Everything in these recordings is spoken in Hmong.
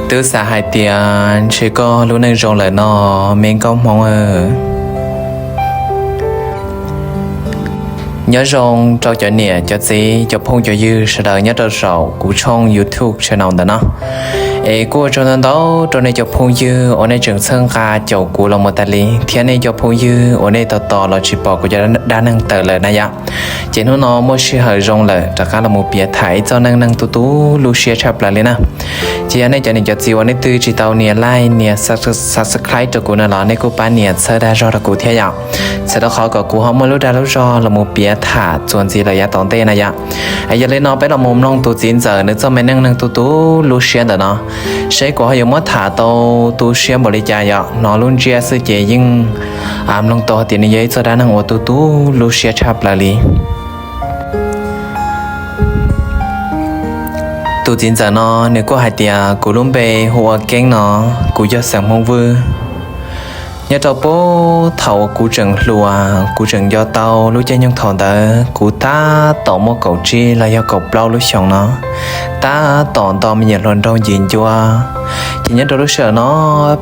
Twb xav hais tias ntshe koj lub neej zoo lawm no, me nkauj Hmoob. Nyob zoo rau cov niam cov txiv cov phooj cov ywg sawv daws nyob rau saum kuv tshooj YouTube channel ntawm no. Es kuj ua tsaug ntau ntau rau nej cov phooj ywg uas nej tseem txhawb nqa caum kuv los mus tas li, thiab nej cov phooj ywg uas nej tos tos los tsis pom kuv cov dab neeg tawm lawm na yom. Ces hnub no muaj sij hawm zoo lawm rov qab los mus piav tham ib txoj neej neeg tu tu lub siab tshaj plaws li na. Ces yog nej cov niam cov txiv uas nej twb tsis tau nias like nias subscribe rau kuv no los nej kuj pab nias txhawb dag zog rau kuv thiab yom. Txhawm rau qhov kom kuv ho muaj lub dag lub zog los mus piav tham txuas ntxiv lawm yav tom ntej na yom. Yog li no peb los mus mloog tus txiv ntxawm nws txoj me neej neeg tu tu lub siab ntawm no, seb kuv ho yuav muab tham tau tu siab npaum li cas yom. Hnov lub ntsiab xwb ces yeej mloog tau tias nws yog ib txoj dab neeg uas tu tu lub siab tshaj plaws li. Tus txiv ntxawm no nws kuj hais tias kuv lub npe hu ua Keeb no, kuv yog xeem Hmoob Vwj. Nyob rau puag thaum uas kuv tseem hluas, kuv tseem nco tau lub caij nyoog thaum ntawd kuv tab tom muaj kaum tsib los yog kaum plaub lub xyoos no, tab tom nto me nyuam hluas nraug ncig ncua. Ces nyob rau lub sij hawm no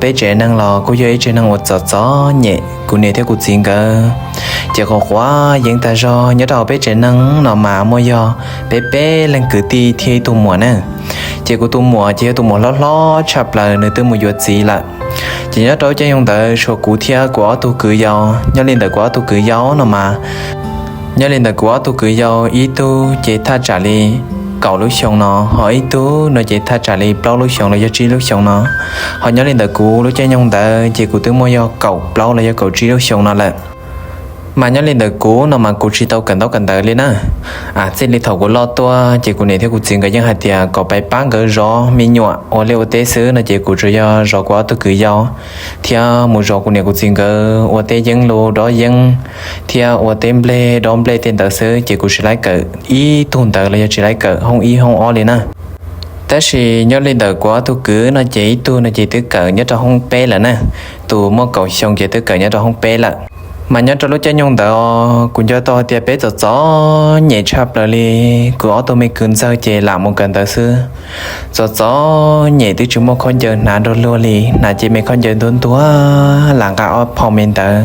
peb tsev neeg los kuj yog ib tsev neeg uas txom txom nyem, kuv niam thiab kuv txiv nkawd ces quav quav yeeb tag zog. Nyob rau hauv peb tsev neeg no mas muaj yog peb peb leeg kwv tij thiab ib tug muam na. Ces kuv tus muam ces yog tus muam hlob hlob tshaj plaws, nws twb mus yuav txiv lawm. Ces nyob rau lub caij nyoog ntawd tshuav kuv thiab kuv ob tug kwv yau. Nyob li ntawm kuv ob tug kwv yau no mas, nyob li ntawm kuv ob tug kwv yau ib tug ces thaj tsam li kaum lub xyoo no, ho ib tug no ces thaj tsam li plaub lub xyoos los yog tsib lub xyoos no. Ho nyob li ntawm kuv lub caij nyoog ntawd ces kuv twb muaj yog kaum plaub los yog kaum tsib lub xyoos no lawm. Mas nyob li ntawm kuv no mas kuv tsis tau kawm ntaub kawm ntawv li na. Txij li thaum kuv loj tuaj ces kuv niam thiab kuv txiv nkawd yeej hais tias kom pab pab nkawd zov me nyuam ua liaj ua teb xwb no ces kuv tsuas yog zov kuv ob tug kwv yau thiab mus zov kuv niam kuv txiv nkawd ua tej yeeb lus dob yeeb thiab ua tej nplej dob nplej tej ntawd xwb ces kuv tsis laib kawm ib tug ntawv los yog tsis laib kawm hoob ib hoob ob li na. Tab sis nyob li ntawm kuv ob tug kwv no ces ib tug no ces twb kawm nyob rau hoob peb lawm na, tus muaj kaum xyoo ces twb kawm nyob rau hoob peb lawm. Mas nyob rau lub caij nyoog ntawd kuv nco tau hais tias peb txom txom nyem tshaj plaws li. Kuv ob tug me kwv ntxawg ces lam mus kawm ntawv xwb, txom txom nyem twb tsis muaj khaub ncaws hnav nrog luag li, hnav ces me khaub ncaws ntuag ntuag lam nqa ob phau me ntawv.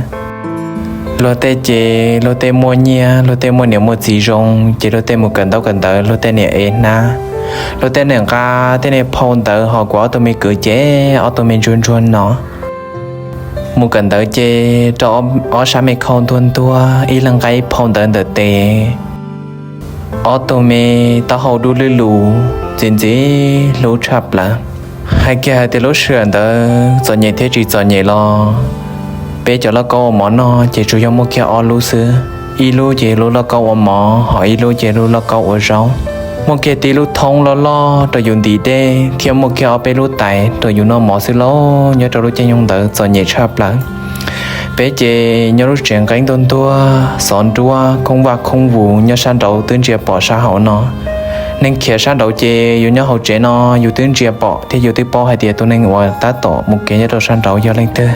Luag tej ces luag tej muaj nyiaj, luag tej muaj niam muaj txiv zoo ces luag tej mus kawm ntaub kawm ntawv luag tej niam ev hnab, luag tej niam nqa tej niag phau ntawv, ho kuv ob tug me kwv ces ob tug me ntsuag ntsuag no. Mus kawm ntawv ces rau ob sab me khau ntuag ntuag, ib leeg nqa ib phau ntawv ntawm tes, ob tug me taub hau dub lwb lus, ntxim ntxim hlub tshaj plaws. Hais kiag hais tias lub sij hawm ntawd txom nyem thiab tsis txom nyem los peb cov lauj kaub ua mov noj ces tsuas yog muaj kiag ob lub xwb. Ib lub ces lub lauj kaub ua mov, ho ib lub ces lub lauj kaub ua zaub. Muaj kiag tib lub thoob loj loj rau yus ntim dej thiab muaj kiag ob peb lub tais rau yus noj mov xwb lauj. Nyob rau lub caij nyoog ntawd txom nyem tshaj plaws. Peb ces nyob lub tsev nqeeb ntuag ntuag, xov nruab khoob vaj khoob vus, nyob sab nraud twb ntsia pom sab hauv no. Neeg khiav sab nraud ces yus nyob hauv tsev no yus twb ntsia pom thiab yus twb paub hais tias tus neeg uas tab tom mus kev nyob rau sab nraud yog leej twg.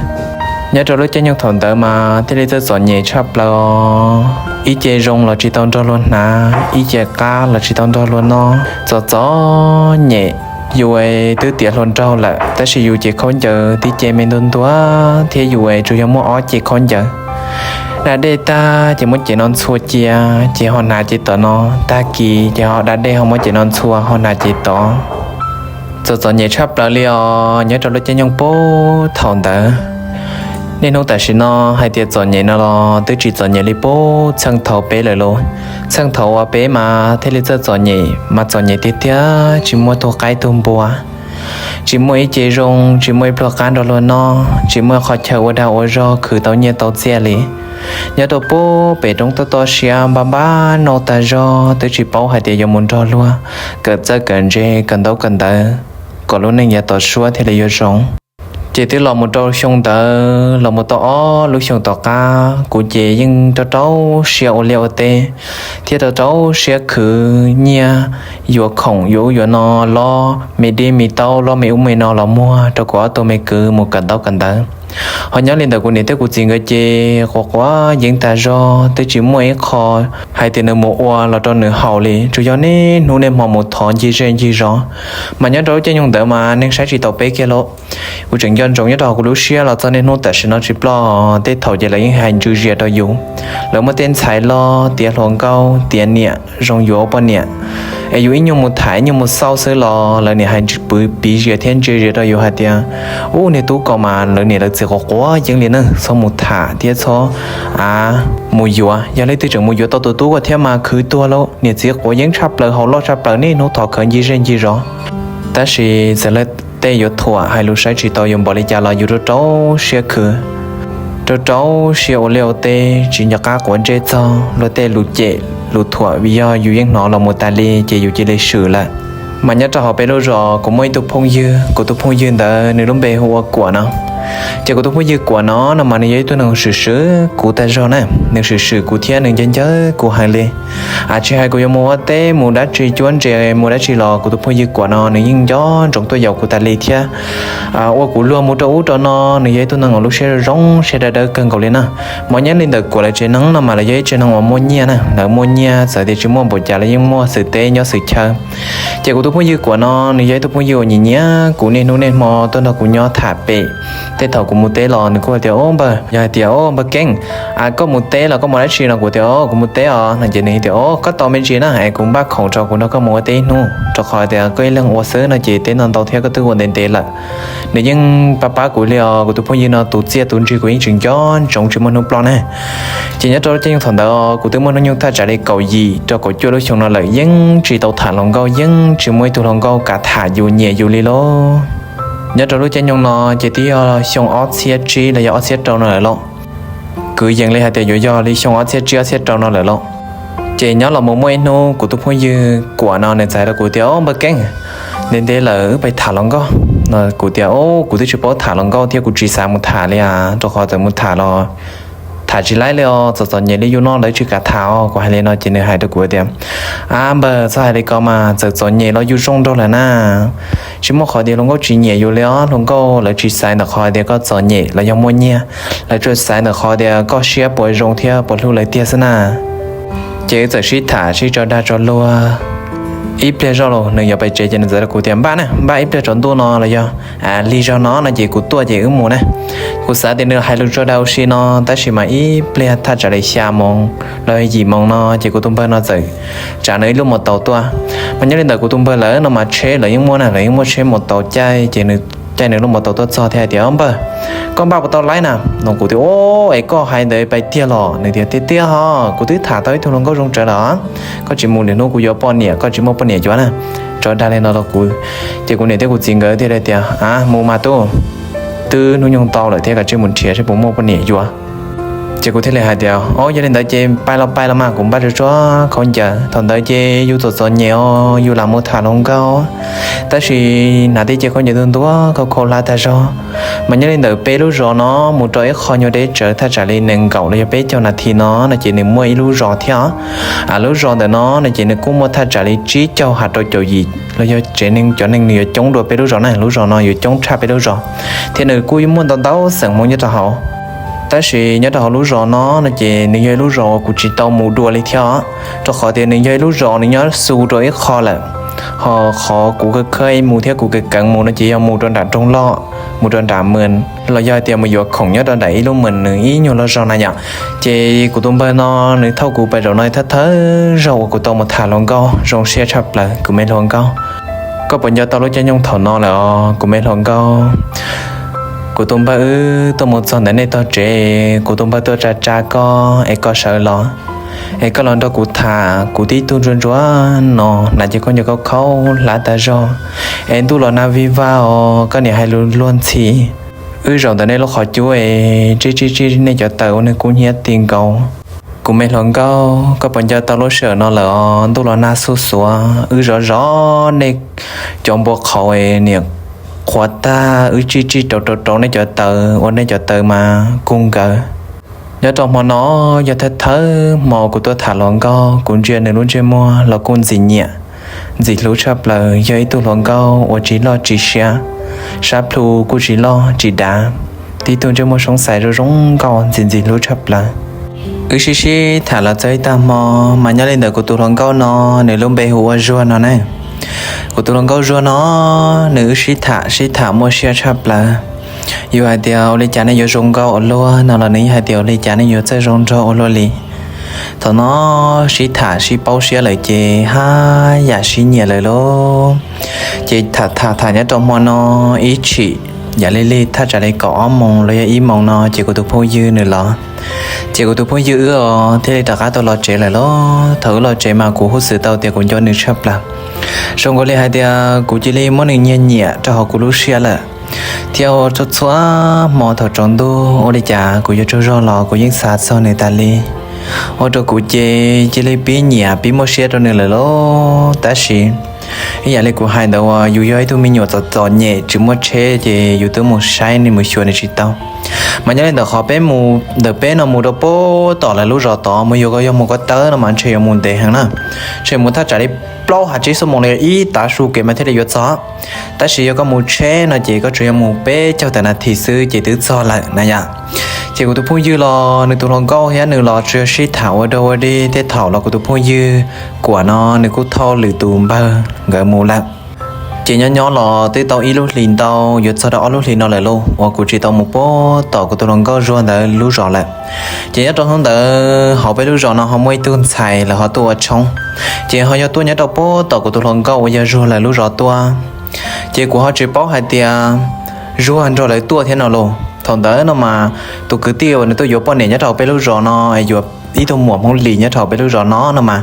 Nyob rau lub caij nyoog thaum ntawd mas thiaj li txawj txom nyem tshaj plaws os. Ib ce zoo los tsis tau nrog luag hnav, ib ce qab los tsis tau nrog luag noj, txom txom nyem. Yus twb tiav hluas nraug lawm tab sis yus ces khaub ncaws tib ce me ntuag ntuag thiab yus tsuas yog muaj ob ce khaub ncaws. Da dej tag ces muab cev no ntxhua cia, ces ho hnav cev tom no, tag kis ces ho da dej ho muab cev no ntxhua ho hnav cev tod. Txom txom nyem tshaj plaws li os nyob rau lub caij nyoog puag thaum ntawd. Niaj hnub tam sim no hais tias txom nyem no los twb tsis txom nyem li puag txheej thaum peb lawm lauj. Txheej thaum uas peb mas thiaj li txawj txom nyem mas txom nyem tiag tiag, tsis muaj tug qaib tug npua, tsis muaj ib ce zoo, tsis muaj ib pluag qab nrog luag noj, tsis muaj qhov chaw ua dag ua zog khwv tau nyiaj tau txiaj li. Nyob rau puag pem roob toj toj siab npab npab nauj tag zog twb tsis paub hais tias yuav mus nrog luag kawm txawj kawm ntse kawm ntaub kawm ntawv kom lub neej yav tom suab thiaj li yuav zoo. Ces twb los mus rau xyoo ntawd los mus tau ob lub xyoo tom qab kuv ces yeej rau rau siab ua liaj ua teb thiab rau rau siab khwv nyiaj yuav khoom yuav ub yuav no, lob me dib me taub lob me ub me no los muag rau kuv ob tug me kwv mus kawm ntaub kawm ntawv. Ho nyob li ntawm kuv niam thiab kuv txiv nkawd ces quav quav yeeb tas zog, twb tsis muaj ib qho hais tias nws mus ua los rau nws haus li, tsuas yog niaj hnub niaj hmo mus thov ncig zej ncig zos. Mas nyob rau lub caij nyoog ntawd mas neeg saib tsis taus peb kiag lauj. Kuv tseem nco ntsoov nyob rau hauv kuv lub siab los txog niaj hnub tam sim no tsis ploj, tej thaum ces lawv yeej hais ntxwv zias rau yus. Lawv muaj tej ntxhais loj tiav hluas nkauj tiav niam zoo yuav ua poj niam, es yus ib nyuag mus tham ib nyuag mus xauj xwb los lawv niam hais piv zias thiab ntsia zias rau yus hais tias, ub, niag tub ko mas lawv niam lawv txiv quav quav yeeb li na, txhob mus tham thiab txhob mus yuav. Yog leej twg tseem mus yuav tau tus tub ko thiab mas khwv tuag lauj, niam txiv quav yeeb tshaj plaws, haus loj tshaj plaws, niaj hnub thov khawv ncig zej ncig zos. Tab sis txawm luag tej yuav thuam hais lus saib tsis taus yus npaum li cas los yus rau rau siab khwv, rau rau siab ua liaj ua teb, tsis nco qab quav ntsej txog luag tej lus cem lus thuam, vim yog yus yeej hnov los mus tas li ces yus cia li swm lawm. Mas nyob rau hauv peb lub zos kuv muaj ib tug phooj ywg, kuv tus phooj ywg ntawd nws lub npe hu ua Kuam no. Ces kuv tus phooj ywg Kuam no no mas nws yog ib tug neeg swm swm kuv tag zog na, nws swm swm kuv thiab nws ncawg ncawg kuv heev li. Tsis hais kuv yuav mus ua teb mus dab tsi cuab ntses mus dab tsi los kuv tus phooj ywg Kuam no nws yeej nco ntsoov tuaj yaum kuv tas li thiab ua kuv luag mus rau ub rau no. Nws yog ib tug neeg uas lub siab zoo siab dawb dawb kawg nkaus li na. Mas nyob li ntawm Kuam lawv tsev neeg no mas lawv yog ib tsev neeg uas muaj nyiaj na, lawv muaj nyiaj, txawm tias tsis muaj npaum cas los yeej muaj xwm teb nyob xwm chaw. Ces kuv tus phooj ywg Kuam no nws yog ib tug phooj ywg uas nyiam nyiam kuv, niaj hnub niaj hmo tuaj nrog kuv nyob tham pem. Tej thaum kuv mus teb los nws kuj hais tias, Ob npawg, yog hais tias, Ob npawg Keeb, koj mus teb los koj mus dab tsi no? Kuv tias, Ob, kuv mus teb os no ces nws tias, Ob, koj tos me ntsis na es kuv npaj khoom tso kuv nrog koj mus ua teb ib hnub, rau qhov tias koj ib leeg ua xwb no ces teb ntau ntau thiab koj twb ua ntev ntev lawm. Nws yeej pab pab kuv li os. Kuv tus phooj ywg no tus txiaj tus ntsig kuv yeej tseem nco ntsoov tsis muaj hnub ploj na. Ces nyob rau lub caij nyoog thaum ntawd kuv twb muaj hnub nyoog thaj tsam li kaum yim rau kaum cuaj lub xyoo no lawm, yeej tsis tau tham hluas nkauj, yeej tsis muaj ib tug hluas nkauj kam tham yus nyiam yus li lauj. Nyob rau lub caij nyoog no ces twb yog xyoo ob txhiab tsib los yog ob txhiab rau no lawm lauj. Kwv yees li hais tias yuav yog li xyoo ob txhiab tsib ob txhiab rau no lawm lauj. Ces nyob los mus muaj ib hnub kuv tus phooj ywg Kuam no nws txawm hais rau kuv tias, Ob npawg Keeb, ntev ntev lawm wb pais tham hluas nkauj no. Kuv tias, Ob, kuv twb tsis paub tham hluas nkauj thiab kuv tsis xav mus tham li as, rau qhov txawm mus tham los tham tsis laib li os, txom txom nyem li yus no lawv tsis kam tham os. Kuv hais li no ces nws hais rau kuv tias, Ab npawg, txhob hais li ko mas, txawm txom nyem los yus zoo nraug lawm na. Tsis muaj qhov tias hluas nkauj tsis nyiam yus li os, hluas nkauj lawv tsis xaiv ntawm qhov tias koj txom nyem los yog muaj nyiaj, lawv tsuas xaiv ntawm qhov tias koj siab puas zoo thiab puas hlub lawv tiag xwb na. Ces wb txawm sib tham sib tso dag tso luag ib pliag zoj los nws yuav pais tsev ces nws txawm rau kuv tias, Npaj na, npaj ib pliag tsaus ntuj no los yog lig zog no no ces kuv tuaj ces wb mus na. Kuv xav tias nws hais lus tso dag ua si no, tab sis mas ib pliag thaj tsam li xya moos los yim moos no ces kuv tus npawg no txawm tsav nws ib lub mos taus tuaj. Mas nyob li ntawm kuv tus npawg lawv no mas tsheb lawv yeej muaj na, lawv yeej muaj tsheb mos taus caij, ces nws caij nws lub mos taus tuaj txog thiab hais tias, Ob npawg, koj npaj puas tau laib na? No kuv tias, Ob, es koj hais ntawd pais tiag los? Nws tias, Tiag tiag ho, kuv twb tham tau ib tug hluas nkauj zoo tsawv lawm. Koj tsis mus lwm hnub kuv yuav poj niam, koj tsis muaj poj niam yuav na. Tso dag li no rau kuv, ces kuv niam thiab kuv txiv nkawd thiaj li tias, Ab, mus mas tub, twb hnub nyoog ntau lawm thiab, kav tsij mus nrhiav seb puas muaj poj niam yuav. Ces kuv thiaj li hais tias, Ob, yog li ntawd ces pais los pais los mas, kuv npaj tsuag tsuag khaub ncaws. Thaum ntawd ces yus txom txom nyem os, yus lam mus tham hluas nkauj, tab sis hnav tej ce khaub ncaws ntuag ntuag khau khau hlab tag zog. Mas nyob li ntawm peb lub zos no mus rau ib qho nyuag deb tsawv thaj tsam li nees nkaum los yog peb caug nas this no no ces nws muaj ib lub zos thiab. Lub zos ntawm no no ces nws kuj muaj thaj tsam li tsib caug has rau caum yim los yog tsev neeg, cov neeg nws yuav coob dua peb lub zos na. Lub zos no yuav coob tshaj peb lub zos, thiab nws kuj muaj ntau ntau xeem Hmoob nyob rau hauv. Tab sis nyob rau hauv lub zos no no ces nws yog ib lub zos kuv tsis tau mus dua li thiab, rau qhov tias nws yog ib lub zos nws nyob xu rau ib qho lawm. Ho qhov kuv khawb khawb mus thiab kuv kawv kawv mus no ces yog mus rau nram nroog loj, mus rau nram mws, los yog hais tias mus yuav khoom nyob rau nram ib lub mws nws ib nyuag loj zog na yom. Ces kuv tus npawg no nws thauj kuv pais zaum no thawj thawj zaug uas kuv tau mus tham hluas nkauj zoo siab tshaj plaws, kuv me hluas nkauj. Koj puas nco tau lub caij nyoog thaum no lawm os kuv me hluas nkauj? Kuv tus npawg wb tuaj mus txog ntawm nej tog tsev, kuv tus npawg tuaj tsa tsa koj es koj sawv los, es koj los nrog kuv tham. Kuv tib tug ntsuag ntsuag no, hnav ce khaub ncaws khaub khaub hlab tag zog, es ntuj los nag vig vag os, koj niam hais lus luag ntxhi. Wb zaum ntawm nej lub qhov cub es tsib tsib tsib nej cov taws ua neeg kub hnyiab ti nkaus. Kuv me hluas nkauj, koj puas nco tau lub sij hawm no lawm os? Ntuj los nag xuj xuav, wb zov zov nej cov npua qhauv es niam qhuav tag, wb tsij tsij rau rau rau nej cov taws ua nej cov taws mas kub nkawd. Nyob rau hmo no yog thawj thawj hmo kuv tuaj tham hluas nkauj, kuv ntsia nws lub ntsej muag los kuj ntxim nyiam, ntxim hlub tshaj plaws. Yog ib tug hluas nkauj uas tsis loj tsis siab, sab plhu kuj tsis loj tsis dav, tib tug ntsej muag soob xais zoo zoo nkauj ntxim ntxim hlub tshaj plaws. Wb sib sib tham los txog ib tag hmo, mas nyob li ntawm kuv tus hluas nkauj no, nws lub npe hu ua Zuag no na. Kuv tus hluas nkauj Zuag no, nws wb sib tham sib tham muaj siab tshaj plaws. Yus hais tias ua li cas nej yuav zoo nkauj ua luaj no los nws yeej hais tias ua li cas nej yuav txawj zoo nraug ua luaj li. Thaum no sib tham sib paub siab lawm ces haj yam sib nyiam lawm lauj. Ces tham tham tham nyob rau hmo no ib tshim, yam li lig thaj tsam li kaum ob moos los yog ib moos no ces kuv tus phooj ywg nws los. Ces kuv tus phooj ywg wb os thiaj li rov qab tau los tsev lawm lauj. Thaum wb los tsev mas kuv huj xwm tau tias kuv nco nws tshaj plaws. Zoo nkaus li hais tias kuv cia li muab nws nyiag nyiam rau hauv kuv lub siab lawm. Thiab ua txhua txhua hmo thaum tsaus ntuj ua li cas kuv yuav tsaug zog los kuv yeej xav txog nws tas li. Ua rau kuv ces cia li pib nyiam pib muaj siab rau nws lawm lauj. Tab sis ib yam li kuv hais ntawd uas yus yog ib tug me nyuam txom txom nyem tsis muaj tsheb ces yus twb mus saib nws mus xyuas nws tsis tau. Mas nyob li ntawm qhov peb mus ntawm peb no mus rau puag tom lawv lub zos tod mus yuav koj yog mus koj tawb no mas ntshe yuav mus ntev heev na. Ntshe mus thaj tsam li plaub hais tsib xuab moos li ib tav su kev mas thiaj li yuav txog. Tab sis yog koj mus tsheb no ces koj tsuas yog mus peb caug tawm nas this xwb ces twb txog lawm na yom. Ces kuv tus phooj ywg los nws tus hluas nkauj thiab nws los tsuas yog sib tham ua dog ua dig tej thaum los kuv tus phooj ywg Kuam no nws kuj thauj lwm tus npawg nkawd mus lawm. Ces nyob nyob los twb tau ib lub hlis ntau yuav txog rau ob lub hlis no lawm lauj uas kuv tsis tau mus puag tom kuv tus hluas nkauj Zuag ntawd lub zos lawm. Ces nyob rau hnub ntawd hauv peb lub zos no ho muaj ib tug ntxhais lawv ho tuaj ua tshoob. Ces ho yog tuaj nyob rau puag tom kuv tus hluas nkauj uas yog Zuag lawv lub zos tuaj. Ces kuv ho tsis paub hais tias Zuag nrog lawv tuaj thiab no lauj. Thaum ntawd no mas tus kwv tij uas nws tuaj yuav poj niam nyob rau hauv peb lub zos no, yuav ib tug muam Hmoob Lis nyob rau hauv peb lub zos no no mas,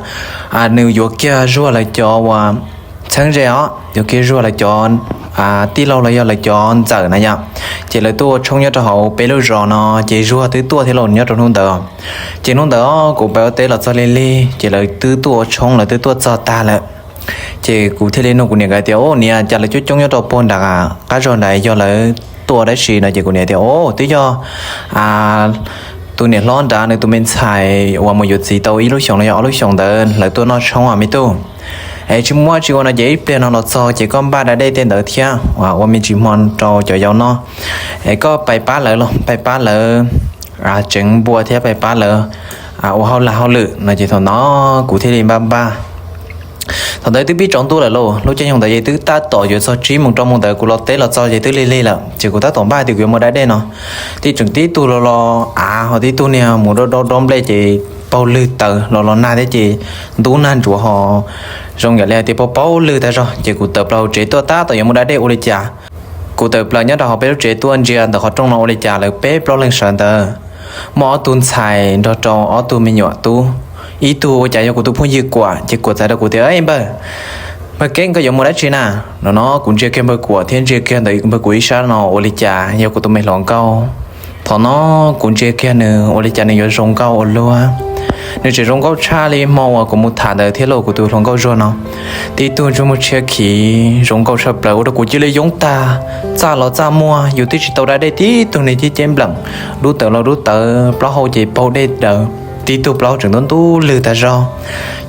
nws yuav kiag Zuag lawv cov uas txheeb ze os, yuav kiag Zuag lawv cov tij laug los yog lawv cov ntxawm na yom. Ces lawv tuaj ua tshoob nyob rau hauv peb lub zos no, ces Zuag twb tuaj thiab lauj nyob rau hnub ntawd. Ces hnub ntawd kuv pab ua teb los txog lig lig ces lawv twb tuaj ua tshoob lawv twb tuaj txog tag lawm. Ces kuv thiaj li nug kuv niam nkawd tias, Au niam, cas lawv coob coob nyob rau puag nram qab zos nrad, yog lawv tuaj dab tsi no? Ces kuv niam tias, Au, twb yog tus niam hlob nrad nws tus me ntxhais uas mus yuav txiv tau ib lub xyoos los yog ob lub xyoos ntawd lawv tuaj noj tshoob os me tub. Es tsis muaj dab tsi ua no ces ib pliag no los txog ces koj npaj da dej tej ntawd thiab ua me ntsis hmo rau cov yau noj. Es koj pais pab lawv los pais pab lawv tsev npua thiab pais pab lawv ua hauj lag hauj lwm no. Ces thaum no kuv thiaj li npaj npaj. Thaum ntawd twb pib tsaus ntuj lawm lauj, lub caij nyoog ntawd ces twb tab tom yuav txog tsib moos rau moos ntawd kuv los teb los txog ces twb lig lig lawm. Ces kuv tab tom npaj tias kuv yuav mus da dej no, tib tseem tib tug los los av, ho tib tug niag mus dob dob dob nplej ces paug lwg taws los los nag thiab ces ntub nag ntsuav ho zoo yam li hais tias paug paug lwg tag zog. Ces kuv tawm plaws hauv tsev tuaj tab tom yuav mus da dej ua li cas, kuv tawm plaws nyob rau hauv peb lub tsev tuaj ntsia ntawm qhov rooj no ua li cas lawv peb plaub leeg sawv ntawd muaj ob tug ntxhais nrog rau ob tug me nyuam tub. Ib tug ua cas yog kuv tus phooj ywg Kuam, ces Kuam txais rau kuv tias, Npawg, npawg Keeb, koj yuav mus dab tsi na? No no kuv ntsia kiag npawg Kuam thiab ntsia kiag ntawm npawg Kuam ib sab no ua li cas yog kuv tus me hluas nkauj. Thaum no kuv ntsia kiag nws ua li cas nws yuav zoo nkauj ua luaj. Nws tseem zoo nkauj tshaj li hmo uas kuv mus tham ntawd thiab lauj, kuv tus hluas nkauj Zuag no. Tib tug ntsej muag tshiab khiv zoo nkauj tshaj plaws ua rau kuv cia li yoob tag, txaj los txaj muag, yus twb tsis tau da dej tib tug niag ceb ceb npleem, dub tawv los dub tawv, plaub hau ces paug dej daws, tib tug plaub hau tseem ntub ntub lwg tag zog.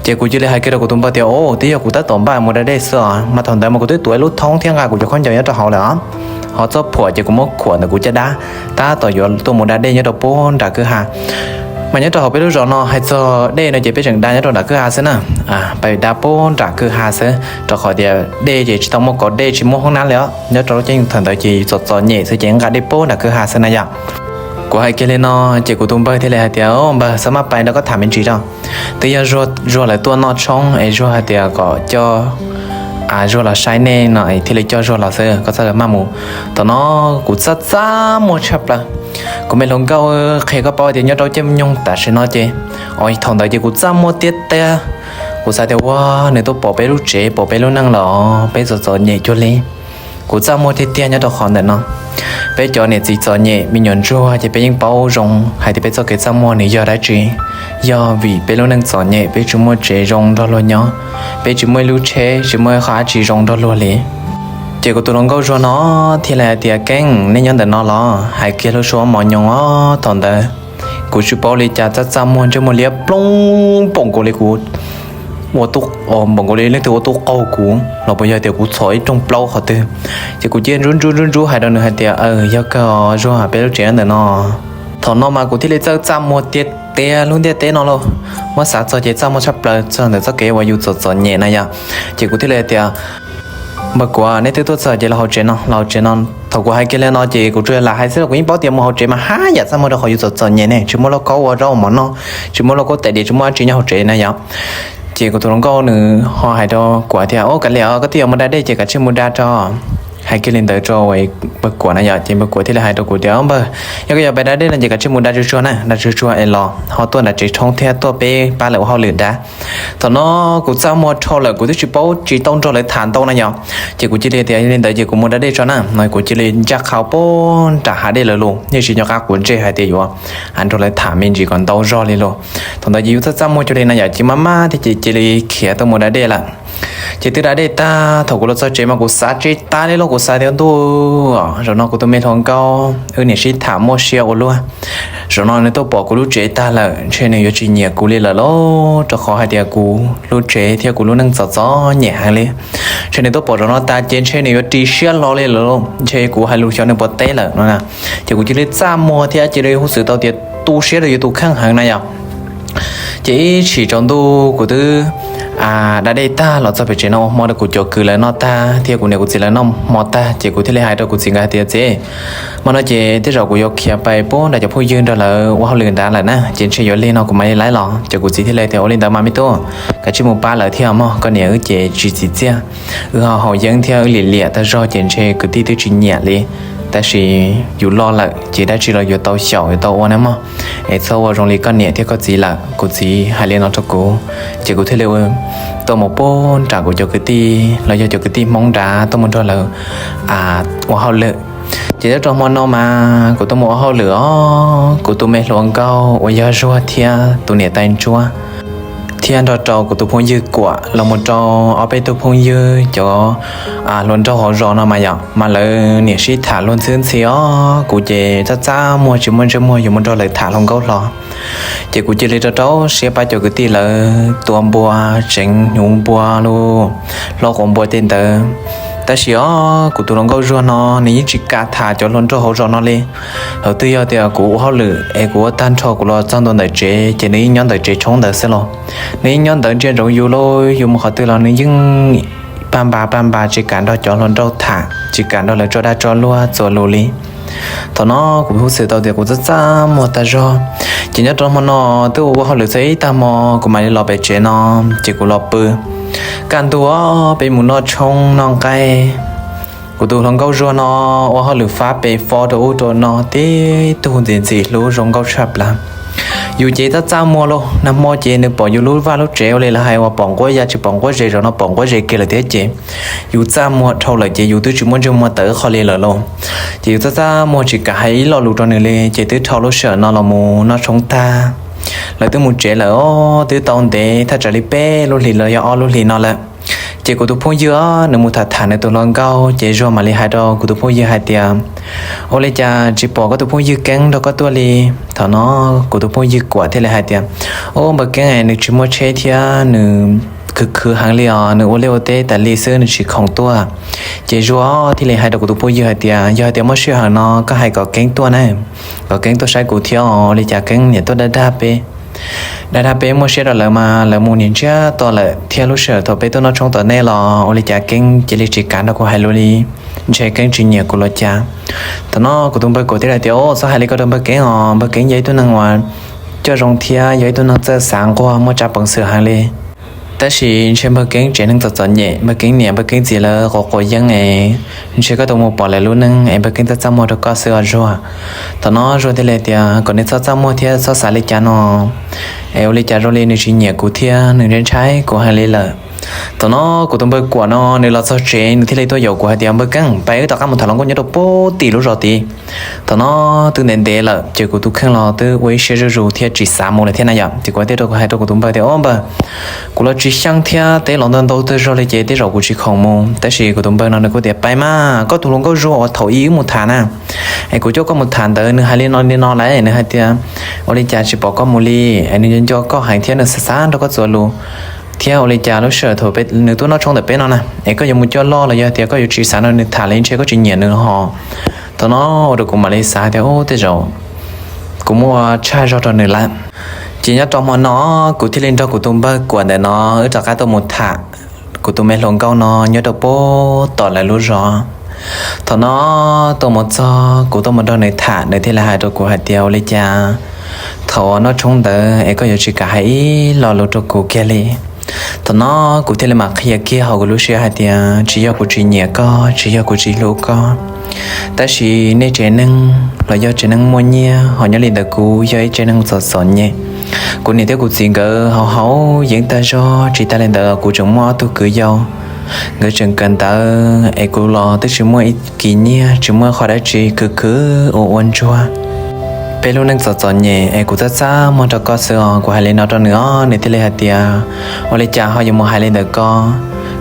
Ces kuv cia li hais kiag rau kuv tus npawg tias, Au, twb yog kuv tab tom npaj mus da dej xwb os. Mas thaum ntawd mas kuv twb tuav ib lub thoob thiab nqa kuv cov khaub ncaws nyob rau hauv lawm os. Ho txoj phuam ces kuv muab khuam ntawm kuv caj dab, tab tom yuav tuaj mus da dej nyob rau puag nram kwj ha. Mas nyob rau hauv peb lub zos no hais txog dej no ces peb tseem da nyob rau nram kwj ha xwb na. Peb da puag nram kwj ha xwb, rau qhov tias dej ces tsis tau muaj kov dej, tsis muaj hoob nab li os. Nyob rau lub caij thaum ntawd ces txom txom nyem xwb ces nqa dej puag nram kwj ha xwb na yom. Kuv hais kiag li no ces kuv tus npawg thiaj li hais tias, Npawg, xav maj pais nrog koj tham me ntsis tso. Twb yog Zuag lawv tuaj noj tshoob es Zuag hais tias kom coj Zuag los saib nej no es thiaj li coj Zuag los xwb, koj txhob maj mus. Thaum no kuv txaj txaj muag tshaj plaws. Kuv me hluas nkauj, qhia koj paub tias nyob rau caij nyoog tam sim no ces, o, thaum ntawd ces kuv txaj muag tiag tiag. Kuv xav tias ua nws tuaj pom peb lub tsev pom peb lub neej los peb txom txom nyem cuag li. Kuv txaj muag tiag tiag nyob rau qhov ntawm no. Peb cov niam txiv txom nyem me nyuam ntsuag ces peb yeej paub zoo hais tias peb txoj kev txaj muag nws yog dab tsi. Yog vim peb lub neej txom nyem peb tsis muaj tsev zoo nrog luag nyob, peb tsis muaj ib lub tsheb tsis muaj ib qho dab tsi zoo nrog luag li. Ces kuv tus hluas nkauj Zuag no thiaj li hais tias, Keeb, nej nyob ntawm no los? Hais kiag lub suab mos nyoos os. Thaum ntawd kuv tsis paub li cas txaj txaj muag ntsej muag liab ploog poom nkaus li kuv ua tub, npaum nkaus li leej twg ua tub qaug kuv los puas yog tias kuv txhom ib rooj plaub qhov twg. Ces kuv cia li ntsub ntsub ntsub ntsub hais rau nws hais tias, Aws, yog kawg os Zuag, peb lub tsev nyob ntawm no. Thaum no mas kuv thiaj li txawj txaj muag tiag tiag lub ntiaj teb no lauj. Muab xav txog ces txaj muag tshaj plaws txog ntawm txoj kev uas yus txom txom nyem na yom. Ces kuv thiaj li hais tias, Npawg Kuam, neb twb tuaj txog ces los hauv tsev no, los hauv tsev no. Thaum kuv hais kiag li no ces kuv tsuas lam hais xwb los kuv yeej paub tias mus hauv tsev mas haj yam txaj muag rau qhov yus txom txom nyem ne, tsis muaj lauj kaub ua zaub ua mov noj, tsis muaj lauj kaub tais diav, tsis muaj dab tsi nyob hauv tsev na yom. Ces kuv tus hluas nkauj nws ho hais rau kuv tias, Ub, kav liam os, koj twb yuav mus da dej ces kav tsij mus da tso. Hais kiag li ntawd rau npawg Kuam na yom, ces npawg Kuam thiaj li hais rau kuv tias, Ub npawg, yog koj yuav pais da dej no ces kav tsij mus da tsuag tsuag na, da tsuag tsuag es los ho tuaj nram tsev tshoob thiab tuaj peb pab lawv ua hauj lwm dav. Thaum no kuv txaj muag dhau lawm, kuv twb tsis paub tsis tau nrog lawv tham ntau na yom. Ces kuv cia li tias, Yog li ntawd ces kuv mus da dej tso na. No kuv cia li ncaj qha puag nram hav dej lawm lauj, yeej tsis nco qab quav ntsej hais tias yuav nrog lawv tham me ntsis kom ntau zog li lauj. Thaum ntawd ces yus txaj txaj muag cuag li na yom, ces maj maj thiab ces cia li khiav tuaj mus da dej lawm. Ces twb da dej tag, thaum kuv los txog tsev mas kuv xav tsis tag li lauj, kuv xav tias, Ntuj, zaum no kuv tus me hluas nkauj wb niam sib tham muaj siab ua luaj, zaum no nws tuaj pom kuv lub tsev tag lawm ntshe nws yuav tsis nyiam kuv li lawm lauj, rau qhov hais tias kuv lub tsev thiab kuv lub neej txom txom nyem heev li. Ntshe nws tuaj pom zaum no tas ces ntshe nws yuav ris siab hlo li lawm lauj, ntshe kuv hais lus xyov nws puas teb lawm no na. Ces kuv cia li txaj muag thiab cia li huj xwm tau tias tu siab rau yus tus kheej heev na yom. Ces ib tshim tsaus ntuj kuv twb da dej tag los txog pem tsev no ua hmo rau kuv cov kwv lawv noj tag thiab kuv niam kuv txiv lawv noj hmo tag, ces kuv thiaj li hais rau kuv txiv nkawd hais tias, Txiv, hmo no ces tej zaum kuv yuav khiav pais puag nram cov phooj ywg nrog lawv ua hauj lwm nrad lawm na, ces ntshe yuav lig no kuv mam li laiv los. Ces kuv txiv thiaj li tias, Ua li ntawd mas me tub, kav tsij mus pab lawv thiab mog, koj niam wb ces tsis txim txiaj, wb ho haus yeeb thiab wb liam liam tag zog ces ntshe kwv tij twb tsis nyiam li. Tab sis yus loj lawm ces dab tsi los yuav tau xyaum yuav tau ua na mog, es txhob ua zoo li koj niam thiab koj txiv lawm. Kuv txiv hais li no rau kuv, ces kuv thiaj li tuaj mus puag nram kuv cov kwv tij los yog cov kwv tij Hmoob nrad tuaj mus nrog lawv ua hauj lwm. Ces nyob rau hmo no mas kuv tuaj mus ua hauj lwm os, kuv tus me hluas nkauj uas yog Zuag thiab tus niam tais ntsuab thiab nrog rau kuv tus phooj ywg Kuam los mus rau ob peb tug phooj ywg cov hluas nraug hauv zos no mas yom, mas lawv niam sib tham luag ntxhwb ntxhi os, kuv ces txaj txaj muag tsis muaj ntsej muag yuav mus nrog lawv tham hluas nkauj hlo. Ces kuv cia li rau rau siab pab cov kwv tij lawv tua npua, tseev hnyuv npua los, hlob quav npua tej ntawd. Tab sis os kuv tus hluas nkauj Zuag no nws yeej tsis kam tham cov hluas nraug hauv zos no li. Thaum twg yog tias kuv ua hauj lwm es kuv ua tag nrho kuv los txog ntua ntawm tsev ces nws yeej nyob ntawm tsev tshoob ntawd xwb los. Nws yeej nyob ntawd ntsia ntsoov yus los yus mus qhov twg los nws yeej paj npas paj npas tsis kam nrog cov hluas nraug tham, tsis kam nrog lawv tso dag tso luag txuas lus li. Thaum no kuv huj xwm tau tias kuv txaj txaj muag tag zog. Ces nyob rau hmo no twb ua ua hauj lwm txog ib tag hmo kuv mam li los pem tsev no, ces kuv los pw. Kaj ntug peb mus noj tshoob noj nqaij. Kuv tus hluas nkauj Zuag no ua hauj lwm fab pes fob rau ub rau no tib tug ntxim ntxim hlub zoo nkauj tshaj plaws. Yus ces txaj txaj muag lauj, nag hmo ces nws pom yus lub vaj lub tsev ua li lawv hais uas pom nquab ya tsis pom nquab zes, zaum no pom nquab zes kiag lawm thiab ces yus txaj muag dhau lawm ces yus twb tsis muaj ntsej muag tawm qhov li lawm lauj. Ces yus txaj txaj muag tsis kam hais ib lo lus rau nws li ces twb dhau lub sij hawm no los mus noj tshoob tag, lawv twb mus tsev lawm os, twb tau ntev thaj tsam li peb lub hlis los yog ob lub hlis no lawm. Ces kuv tus phooj ywg os nws mus tham tham nws tus hluas nkauj ces Zuag mam li hais rau kuv tus phooj ywg hais tias, Ua li cas tsis pom koj tus phooj ywg Keeb nrog koj tuaj li? Thaum no kuv tus phooj ywg Kuam thiaj li hais tias, Ub, npawg Keeb nws tsis muaj tsheb thiab nws khwv khwv heev li os, nws ua liaj ua teb tas li xwb nws tsis khoom tuaj. Ces Zuag thiaj li hais rau kuv tus phooj ywg hais tias, Yog hais tias muaj sij hawm no koj hais kom Keeb tuaj na, kom Keeb tuaj saib kuv thiab os, ua li cas Keeb niam tuaj dag dag peb, dag dag peb muaj siab rau lawv mas lawv mus niam ntsiag to lawm thiab lub sij hawm thaum peb tuaj noj tshoob tom nej los ua li cas Keeb cia li tsis kam nrog kuv hais lus li, ntshe Keeb tsis nyiam kuv los cas. Thaum no kuv tus npawg Kuam thiaj li tias, Txhob hais li ko rau npawg Keeb os, npawg Keeb yog ib tug neeg uas coj zoo thiab yog ib tug neeg txawj xav nquag muaj tsab peev xwm heev li. Tab sis ntshe npawg Keeb tsev neeg txom txom nyem, npawg Keeb niam npawg Keeb txiv lawv quav quav yeeb es ntshe koj tuaj mus pom lawv lub neej es npawg Keeb txaj txaj muag rau koj xwb os Zuag. Thaum no Zuag thiaj li tias kom nws txhob txaj muag thiab txhob xav li cas no, es ua li cas zoo li nws tsis nyiam kuv thiab nws ntshai ntshai kuv heev li lawm. Thaum no kuv tus npawg Kuam no nws los txog tsev nws thiaj li tuaj yaum kuv hais tias, Npawg Keeb, pab wb rov qab mus tham hluas nkauj nyob rau puag tim lub zos tid. Thaum no twb ntev ntev lawm ces kuv tus kheej los twb ua ib siab zuj zus thiab tsis xav mus lawm thiab na yom. Ces kuv thiaj rau hais rau kuv tus npawg tias, Ub npawg, kuv los tsis xyeej thiab teb los ntau ntau tag zog li ces tej zaum kuv tsis khoom mus. Tab sis kuv tus npawg no nws kuj tias, Pab mas, koj tus hluas nkauj Zuag uas thaum ub wb mus tham na, es kuv coj koj mus tham ntawd nws hais li no li no lawm, nws hais tias ua li cas tsis pom koj mus li, es nws nco nco koj heev thiab nws xav xav nrog koj txuas lus thiab ua li cas lub sij hawm thaum nws tuaj noj tshoob ntawm peb no na, es koj yuav mus coj loj los yog tias koj yuav tsis xav nrog nws tham li, ntshe koj tsis nyiam nws ho. Thaum no ua rau kuv mam li xav tias, ub, tej zaum kuv muaj tshaj zog rau nws lawm. Ces nyob rau hmo no kuv thiaj li nrog kuv tus npawg Kuam ntawm no wb rov qab tuaj mus tham kuv tus me hluas nkauj no nyob rau pem tom lawv lub zos. Thaum no tuaj mus txog kuv tuaj mus nrog nws tham, nws thiaj li hais rau kuv hais tias, ua li cas thaum noj tshoob ntawd es koj yuav tsis kam hais ib lo lus rau kuv kiag li? Thaum no kuv thiaj li mam qhia kiag hauv kuv lub siab hais tias, tsis yog kuv tsis nyiam koj, tsis yog kuv tsis hlub koj, tab sis nej tsev neeg los yog tsev neeg muaj nyiaj ho nyob li ntawd kuv yog ib tsev neeg txom txom nyem. Kuv niam thiab kuv txiv nkawd haus haus yeeb tag zog, tsis tas li ntawd kuv tseem muaj ob tug kwv yau, nkawd tseem kawm ntawv es kuv los twb tsis muaj ib kis nyiaj, tsis muaj qhov dab tsi, khwv khwv ua ua ntsuag. Peb lub neej txom txom nyem es kuv txaj txaj muag rau koj xwb os. Kuv hais li no rau nws os, nws thiaj li hais tias, ua li cas ho yuav mus hais li ntawd ko?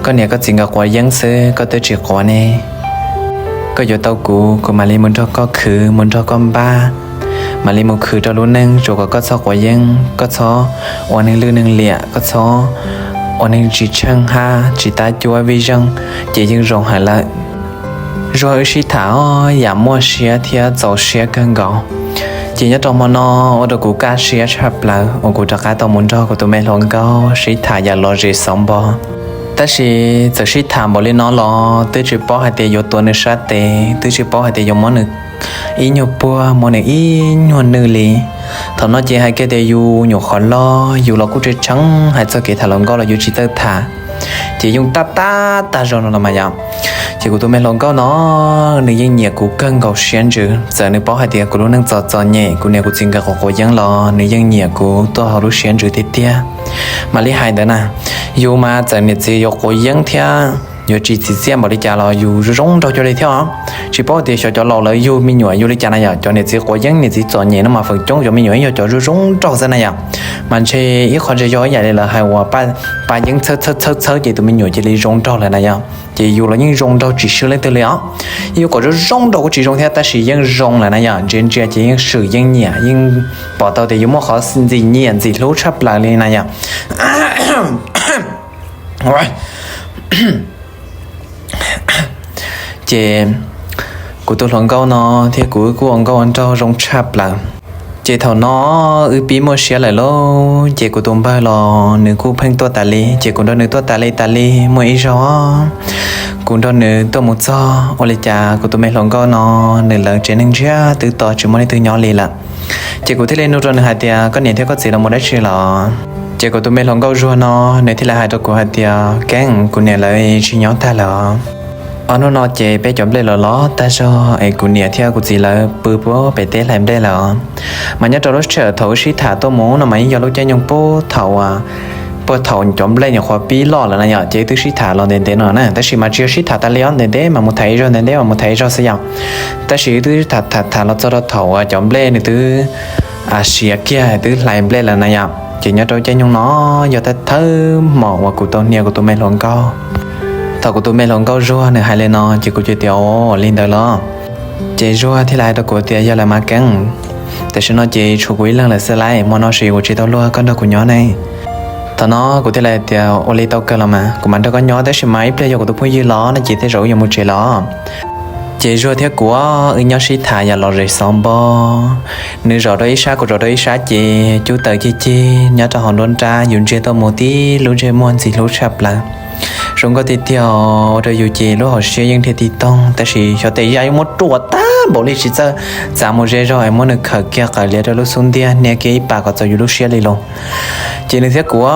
Koj niam koj txiv nkawd quav yeeb xwb, koj twb tsis quav ne. Koj yuav tau kuv, kuv mam li mus nrog koj khwv, mus nrog koj npaj, mam li mus khwv rau lub neej, tsuas kom koj txhob quav yeeb, koj txhob ua neeg lwj neeg liam, koj txhob ua neeg tsis tsheej hab tsis tab cuab vij zeej, ces yeej zoo heev lawm. Zuag wb sib tham yam muaj siab thiab txaus siab kawg nkaus. Ces nyob rau hmo no ua rau kuv kaj siab tshaj plaws uas kuv rov qab tau mus nrog kuv tus me hluas nkauj sib tham yam lom zem xov npo. Tab sis txawm sib tham npaum li no los twb tsis paub hais tias yuav tuav nws sab tes, twb tsis paub hais tias yuav muab nws ib nyuag puag, muab nws ib nyuag nwj li. Thaum no ces hais kiag tias yus nyuam qhuav loj, yus los kuj tseem tsheej hais txog kev tham hluas nkauj los yus tsis txawj tham, ces yeej tab tab tag zog no los mas yom. Ces kuv tus me hluas nkauj no nws yeej nyiam kuv kawg nkaus siab ntsws, txawm nws paub hais tias kuv lub neej txom txom nyem, kuv niam kuv txiv nkawd quav quav yeeb los nws yeej nyiam kuv tuaj hauv lub siab ntsws tiag tiag. Mam li hais ntawd na, yus mas txawm niam txiv yuav quav yeeb thiab yuav tsis txim txiaj npaum li cas los yus zoo nraug cuag li thiab os. Tsis paub tias xyov cov laus lawv yug me nyuam yug li cas na yom, cov niam txiv quav yeeb niam txiv txom nyem no mas feem coob cov me nyuam yeej yog cov zoo zoo nraug xwb na yom. Mas ntshe ib qho ntshe yog ib yam li lawv hais uas pab yeeb txhawb txhawb txhawb txhawb ces tus me nyuam cia li zoo nraug lawm na yom. Ces yus los yeej zoo nraug tsis swb leej twg li os. Yuav kom zoo zoo nraug kuj tsis zoo thiab, tab sis yeej zoo lawm na yom, ntsia ntsia ces yeej swm yeej nyiam, yeej pom tau tias yus muaj qhov ntxim nyiam ntxim hlub tshaj plaws li na yom. Ces kuv tus hluas nkauj no thiab kuv wb kuj ua nkauj ua nraug zoo tshaj plaws. Ces thaum no wb pib muaj siab lawm lauj, ces kuv tus npawg los nws kuj pheej tuaj tas li, ces kuv nrog nws tuaj tas li tas li. Muaj ib zaug kuv nrog nws tuaj mus txog, ua li cas kuv tus me hluas nkauj no nws lawv tsev neeg ntsiag twb to tsis muaj leej twg nyob li lawm. Ces kuv thiaj li nug rau nws hais tias, koj niam thiab koj txiv los mus dab tsi lawm? Ces kuv tus me hluas nkauj Zuag no nws thiaj li hais rau kuv hais tias, Keeb, kuv niam lawv tsis nyob tag lawm os. Ob hnub no ces peb cov nplej los loj tag zog es kuv niam thiab kuv txiv lawv pw puag pem teb hlais nplej lawm os. Mas nyob rau lub sij hawm thaum wb sib tham tuaj mus no mas yeej yog lub caij nyoog puag thaum, puag thaum cov nplej nyuam qhuav pib loj lawm na yom, ces twb sib tham los ntev ntev no na, tab sis mas tsis yog sib tham tas li os, ntev ntev mas mus tham ib zaug, ntev ntev mas mus tham ib zaug xwb yom. Tab sis twb tham tham tham los txog rau thaum uas cov nplej nws twb siav kiag twb hlais nplej lawm na yom. Ces nyob rau caij nyoog no yog thawj thawj hmo uas kuv tau hnia kuv tus me hluas nkauj. Thaum kuv tus me hluas nkauj Zuag nws hais li no ces kuv cia tias, Ua li ntawd los? Ces Zuag thiaj li hais rau kuv tias, Yog lawm mas Keeb, tam sim no ces tshuav kuv ib leeg lawm xwb lauj, hmo no ces kuv tsis tau luag koj nrog kuv nyob ne. Thaum no kuv thiaj li hais tias, Ua li tau kawg los mas, kuv mam nrog koj nyob, tab sis mas ib pliag yog kuv tus phooj ywg los no ces tej zaum wb yuav mus tsev los. Ces Zuag thiab kuv wb nyob sib tham yam lom zem xov npo, nws zaum rau ib sab kuv zaum rau ib sab ces cub taws cig cig nyob rau hauv nruab nrab, yus ntsia tuaj mus tib lub ntsej muag ntxim hlub tshaj plaws. Zoo nkauj tiag tiag, ua rau yus ces lub hauv siab yeej dhia tig toog, tab sis xyov tej zaj yuav muab ruam tag npaum li tsis txawj txav mus ze zog es muab nws khawm kiag qawm liav rau lub xub ntiag, hnia kiag ib pas kom txaus yus lub siab li los. Ces nws thiab kuv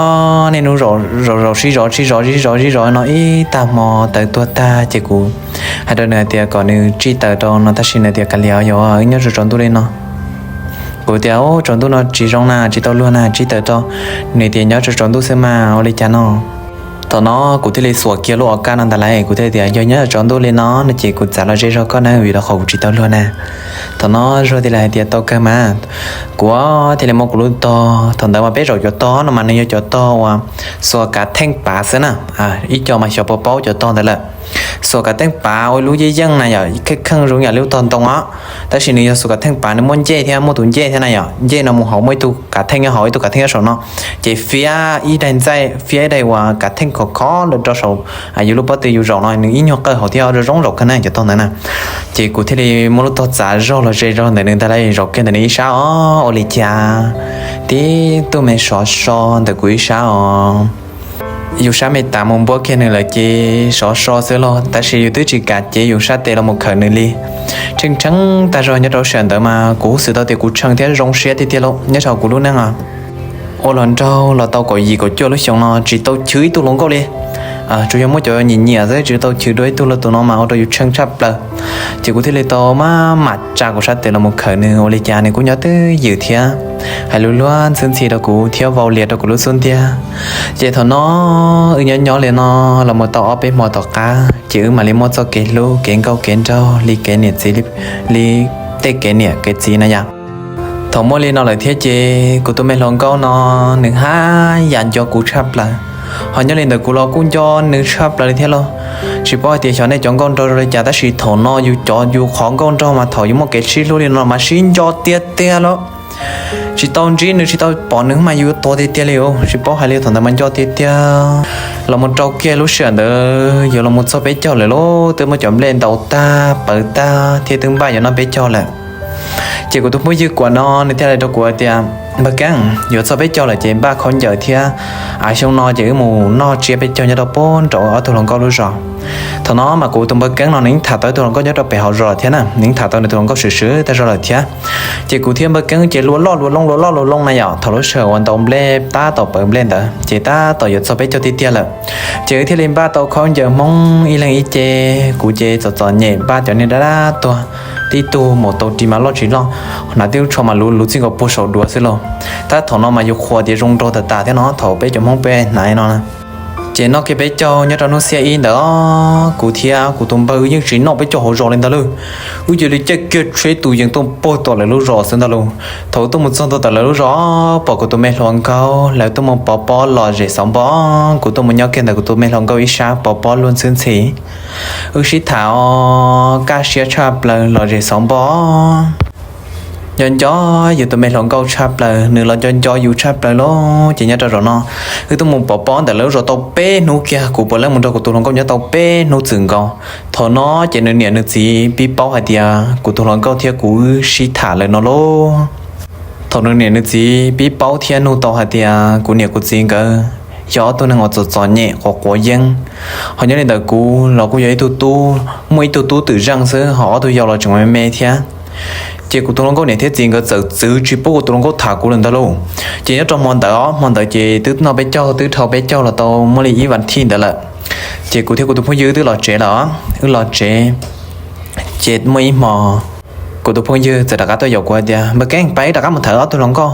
niaj hnub zaum zaum sib zov sib zov sib zov sib zov no ib tag hmo taws tuag tag ces kuv hais rau nws hais tias kom nws tsij taws rau no, tab sis nws tias, Kav liam, yog wb nyob tsaus tsaus ntuj li no. Kuv tias, Ub, tsaus ntuj no tsis zoo na, tsis tau luag na, tsij taws rau. Nws tias, Nyob tsaus tsaus ntuj xwb mas ua li cas no? Thaum no kuv thiaj li xuas kiag lub o kaj no ntag lauj, kuv thiaj li tias, Yog nyob tsaus ntuj li no no ces kuv txav los ze zog koj na, vim rau qhov kuv tsis tau luag na. Thaum no Zuag thiaj li hais tias, Tau kawg mas. Kuv thiaj li muab kuv lub tog, thaum ntawd mas peb zaum cov tog no mas nws yog cov tog uas xuas kav theej pav xwb na, ib co mas xyov puas paub cov tog ntawd lawm. Xuas kav theej pav ua lub yeej yeej na yom, kheej kheej zoo yam li lub tog ntoo os. Tab sis nws yog xuas kav theej pav, nws muaj ncej thiab, muaj tus ncej thiab na yom. Ncej no mus hauv muaj ib tug kav theej nyob hauv, ib tug kav theej nyob saum no. Ces fiab ib daig ntxaij, fiab ib daig uas kav theej khov khov lawm rau saum yus lub pob tw yus zaum no, nws ib nyuag qawj hauv thiab, zoo zoo zaum kawg na cov tog ntawd na. Ces kuv thiaj li muab lub tog txav zog los ze zog ntawm nws ntag lauj, zaum kiag ntawm nws ib sab os, ua li cas tib tug me sov so ntawm kuv ib sab os. Yus sab me tas mus npuab kiag nws lawm ces sov so xwb los, tab sis yus twb tsis kam cev yus sab tes los mus khawm nws li. Tsheej tsheej tag zog nyob rau sij hawm ntawd mas kuv xav tau tias kuv tsheej thiab zoo siab tiag tiag lauj, nyob rau kuv lub neej os. Ua los nraug los tau kaum yim kaum cuaj lub xyoo no tsis tau chwv ib tug hluas nkauj li. Tsuas yog muab cov nyiam nyiam xwb, tsis tau chwv dua ib tug li, tus no mas ua rau yus tsheej tshaj plaws. Ces kuv thiaj li tau maj mam tsa kuv sab tes los mus khawm nws, ua li cas nws kuj nyob twj ywm thiab hais lus luag ntxhi ntxhi rau kuv thiab vau lias rau kuv lub xub ntiag. Ces thaum no wb nyob nyob li no los mus tau ob peb hmo tom qab, ces wb mam li muaj txoj kev hlub kev nkauj kev nraug li kev niam txiv, li tej kev niam kev txiv na yom. Thaum muaj li no lawm thiab ces kuv tus me hluas nkauj no nws haj yam nco kuv tshaj plaws, ho nyob li ntawd kuv los kuj nco nws tshaj plaws li thiab lauj. Tsis paub hais tias xyov nej cov nkauj nraug zoo li cas, tab sis thaum no yus cov yus qhov nkauj nraug mas thaum yus muaj kev sib hlub li no mas sib nco tiag tiag lauj. Tsis tau ntsib nws tsis tau pom nws mas yus yuav tuag tiag tiag li os, tsis paub hais li, thaum ntawd mas nco tiag tiag. Los mus rau kiag lub sij hawm ntawd yuav los mus txog peb caug lawm lauj, twb muab cov nplej ntaus tag pawv tag thiab twb npaj yuav noj peb caug lawm. Ces kuv tus phooj ywg Kuam no nws thiaj li rau kuv tias, Npawg Keeb, yuav txog peb caug lawm ces npaj khaub ncaws thiab, xyoo no ces wb mus noj tsiab peb caug nyob rau pem nraud ob tug hluas nkauj lub zos. Thaum no mas kuv tus npawg Keeb no nws yeej tham tau ib tug hluas nkauj nyob rau pem hauv zos thiab na, nws yeej tham tau nws tus hluas nkauj swm swm tag zog lawm thiab. Ces kuv thiab npawg Keeb ces lua loj lua loo lua loj lua loo na yom, thaum lub sij hawm uas ntaus nplej tab tom pawv nplej ntawd ces tab tom yuav txog peb caug tiag tiag lawm. Ces wb thiaj li npaj tau khaub ncaws Hmoob ib leeg ib ce, kuv ces txom txom nyem npaj cov niag dab dab tuag, tib tug mus tau ris mas loj tsis loj, hnav tib lub tsho mas luv luv txij nkaus puag saum duav xwb lauj. Tab thaum no mas yus qhuas tias zoo nraug tas tas thiab no, thaum peb cov Hmoob peb hnav no na. Ces noj kiag peb caug nyob rau hnub xiab ib ntawd, kuv thiab kuv tus npawg yeej tsis noj peb caug hauv zos li ntag lauj. Wb cia li caij kiag tsheb tus yees tuaj puag tom lawv lub zos xwb ntag lauj. Thaum tuaj mus txog ntua tom lawv lub zos, pom kuv tus me hluas nkauj lawv tuaj mus pov pob los zem xauv npo, kuv tuaj mus nyob kiag ntawm kuv tus me hluas nkauj ib sab pov pob luag ntxhi ntxhi. Wb sib tham os, kaj siab tshaj plaws los zem xauv npo. Nco nco yus tus me hluas nkauj tshaj plaws, nws los nco nco yus tshaj plaws lauj. Ces nyob rau zaum no wb tuaj mus pov pob ntawm lawv lub zos tau peb hnub kiag, kuv puav leej mus nrog kuv tus hluas nkauj nyob tau peb hnub txwm nkaus. Thaum no ces nws niam nws txiv pib paub hais tias kuv tus hluas nkauj thiab kuv wb sib tham lawm no lauj. Thaum nws niam nws txiv pib paub thiab nug tau hais tias kuv niam kuv txiv nkawd yog ob tug neeg uas txom txom nyem quav quav yeeb, ho nyob li ntawd kuv los kuj yog ib tug tub, muaj ib tug tub twm zeej xwb, ho ob tug yau los tseem me me thiab. Ces kuv tus hluas nkauj niam thiab txiv nkawd txawm txwv tsis pub kuv tus hluas nkauj tham kuv lawm ntag lauj. Ces nyob rau hmo ntawd os, hmo ntawd ces twb noj peb caug twb dhau peb caug los tau muaj li ib vas thiv ntawd lawm. Ces kuv thiab kuv tus phooj ywg twb los tsev lawm os, wb los tsev. Ces muaj ib hmo kuv tus phooj ywg txawm rov qab tuaj yaum kuv hais tias, Npawg Keeb, pab wb rov qab mus thawm ob tug hluas nkauj.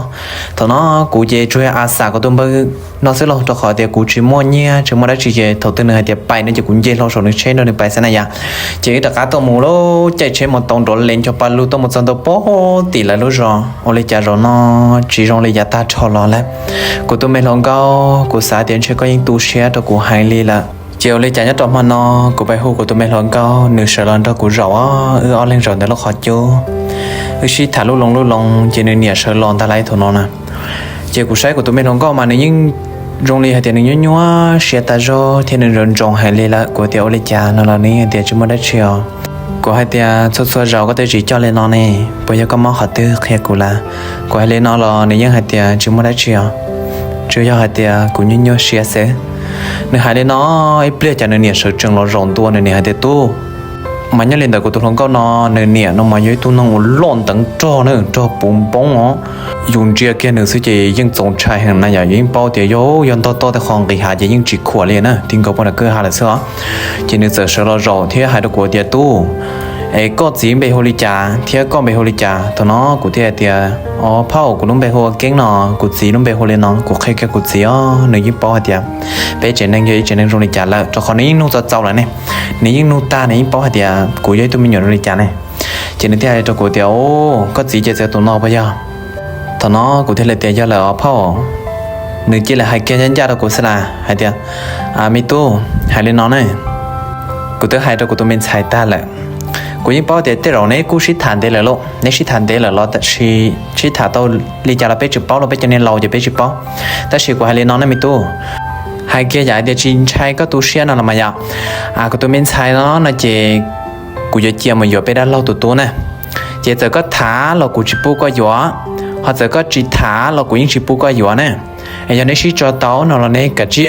Thaum no kuv ces tsuas yog a xam kuv tus npawg no xwb lauj, rau qhov tias kuv tsis muaj nyiaj tsis muaj dab tsi, ces thaum twg nws hais tias pais no ces kuv nce hlo saum nws tsheb nrog nws pais xwb na yom. Ces wb rov qab tuaj mus lauj, caij tsheb mus tau nrov lees ncho pa lug tuaj mus txog ntua pem tim lawv lub zos. Ua li cas zaum no tsis zoo li yav tag nrho los lawm. Kuv tus me hluas nkauj, kuv xav tias ntshe koj yeej tu siab rau kuv heev li lawm. Ces ua li cas nyob rau hmo no kuv pais hu kuv tus me hluas nkauj, nws sawv los nrog kuv zaum os, wb ob leeg zaum ntawm lub qhov cub. Wb sib tham lub loo lub loo ces nws niam sawv los ntag lauj thaum no na. Ces kuv saib kuv tus me hluas nkauj mas nws yeej zoo li hais tias nws nyuaj nyuaj siab tag zog thiab nws ntsoov ntsoov heev li lawm. Kuv tias, Ua li cas no los nws yeej hais tias tsis muaj dab tsi os. Kuv hais tias, Txhua txhua zaus koj twb tsis coj li no ne, puas yog koj mob qhov twg qhia kuv lawm? Kuv hais li no los nws yeej hais tias tsis muaj dab tsi os, tsuas yog hais tias kuv nyuaj nyuaj siab xwb. Nws hais li no ib pliag cas nws niam sawv tsees los zaum ntua, nws niam hais tias, Tub, mas nyob li ntawm kuv tus hluas nkauj no, nws niam no mas yog ib tug neeg uas loj nteev rog na, rog puv npoob os. Yus ntsia kiag nws xwb ces yeej txaus ntshai heev na yom, yus yeej paub tias yog, yog ntog toj tej qho nqis hav ces yeej tsis khuam li na, ti nkaus puag nram kwj ha lawm xwb os. Ces nws txawm sawv los zaum thiab hais rau kuv tias, Tub, es koj txiv npe hu li cas thiab koj npe hu li cas? Thaum no kuv thiaj hais tias, O phauj, kuv lub npe hu ua Keeb no, kuv txiv lub npe hu li no. Kuv qhia kiag kuv txiv os, nws yeej paub hais tias peb tsev neeg yog ib tsev neeg zoo li cas lawm, rau qhov nws yeej nug txaus txaus lawm ne. Nws yeej nug tag nws yeej paub hais tias kuv yog ib tug me nyuam zoo li cas ne. Ces nws thiaj hais rau kuv tias, O, koj txiv ces txawm tus no puas yog? Thaum no kuv thiaj li tias, Yog lawm os phauj. Nws cia li hais kiag ncaj ncaj rau kuv xwb las hais tias, Me tub, hais li no ne, Kuv twb hais rau kuv tus me ntxhais tag lawm. Kuv yeej paub tias tej zaum neb kuj sib tham ntev lawm lauj, neb sib tham ntev lawm los tab sis sib tham tau li cas los peb tsis paub los peb cov niag laus ces peb tsis paub. Tab sis kuv hais li no nej me tub, hais kiag yam hais tias tsis ntshai koj tu siab no los mas yom. Kuv tus me ntxhais no no ces kuv yuav cia mus yuav peb dab laug tus tub na. Ces txawm koj tham los kuv tsis pub koj yuav, ho txawm koj tsis tham los kuv yeej tsis pub koj yuav na. Es yog neb sib tso tau no los neb kav tsij,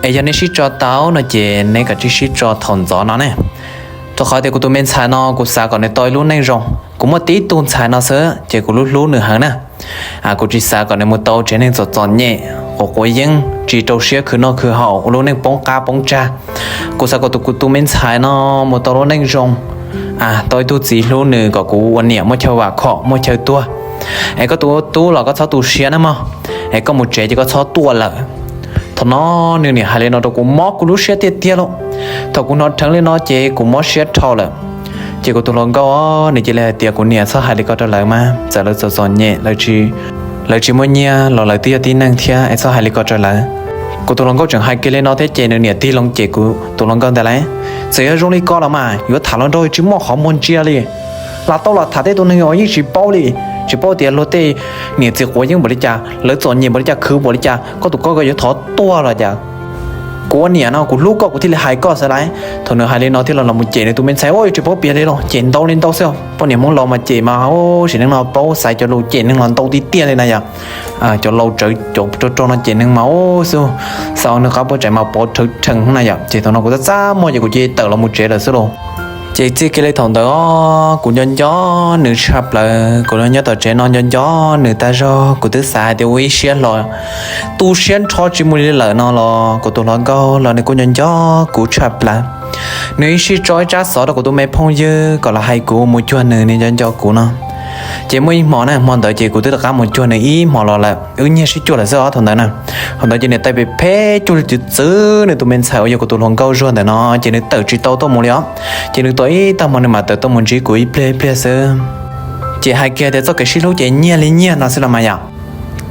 es yog neb sib tso tau no ces neb kav tsij sib tso thaum ntxov no ne. Rau qhov tias kuv tus me ntxhais no kuv xav kom nws tau ib lub neej zoo. Kuv muaj tib tug ntxhais no xwb ces kuv hlub hlub nws heev na. Kuv tsis xav kom nws mus tau tsev neeg txom txom nyem, quav quav yeeb, tsis rau siab khwv noj khwv haus, ua lub neej poob qab poob tsag. Kuv xav kom tus, kuv tus me ntxhais no mus tau lub neej zoo. Tau ib tug txiv hlub nws kom kuv ua niam muaj chaw vam khom muaj chaw tuag. Es koj tus tub los koj txhob tu siab na mog, es koj mus tsev ces koj txhob tuaj lawm. Thaum no nws niam hais li no rau kuv mob kuv lub siab tiag tiag lauj. Thaum kuv hnov dheev li no ces kuv mob siab dhau lawm. Ces kuv tus hluas nkauj nws cia li hais tias kuv niam txhob hais li ko rau lawv mas, txawm lawv txom txom nyem, lawv tsis muaj nyiaj los lawv twb yog tib neeg thiab es txhob hais li ko rau lawv. Kuv tus hluas nkauj tseem hais kiag li no thiab ces nws niam tig loo cem kuv tus hluas nkauj ntag lauj. Txawm yog zoo li ko los mas yuav tham los nrog tsis muaj qhov muag ntsia li. Lam tau los tham tej tus neeg uas yeej tsis paub li, tsis paub tias luag tej niam txiv quav yeeb npaum li cas, lawv txom nyem npaum li cas, khwv npaum li cas, koj tus koj yuav thov tuag los cas. Kuv ua niam no kuv hlub koj kuv thiaj li hais koj xwb lauj. Thaum nws hais li no thiaj los los mus cem nws tus me ntxhais, ua tsis paub piav li los cem ntau li ntau xwb. Poj niam Hmoob laus mas cem mas sim neej no paub xaiv cov lus cem neeg los ntau tiag tiag li na yom. Cov laus tsawv cov rog rog no cem neeg mas xub, xav nws qab puas tseem mas pov rhawv rhees na yom. Ces thaum no kuv txaj txaj muag ces kuv cia li tawm los mus tsev lawm xwb lauj. Ces txij kiag li thaum ntawd kuv nco nco nws tshaj plaws, kuv los nyob tom tsev no nco nco nws tag zog, kuv twb xav hais tias ua ib siab hlo tu siab nrho tsis mus li lawm no los kuv tus hluas nkauj los nws kuj nco nco kuv tshaj plaws. Nws ib sij tso ib tsab xov rau kuv tus me phooj ywg kom los hais kuv mus cuag nws, nws nco nco kuv no. Ces muaj ib hmo na, hmo ntawd ces kuv twb rov qab mus cuag nws ib hmo los lawm, wb nyiag sib cuag lawm xwb os thaum ntawd na. Thaum ntawd ces niam tais phem phem cuag li txwv txwv nws tus me ntxhais uas yog kuv tus hluas nkauj Zuag ntawm no ces nws tawm tsis tau tuaj mus li os. Ces nws tos ib tag hmo nws mam tawm tuaj mus ntsib kuv ib pliag ib pliag xwb. Ces hais kiag tias txoj kev sib hlub ces nyiag li nyiag no xwb los mas yom.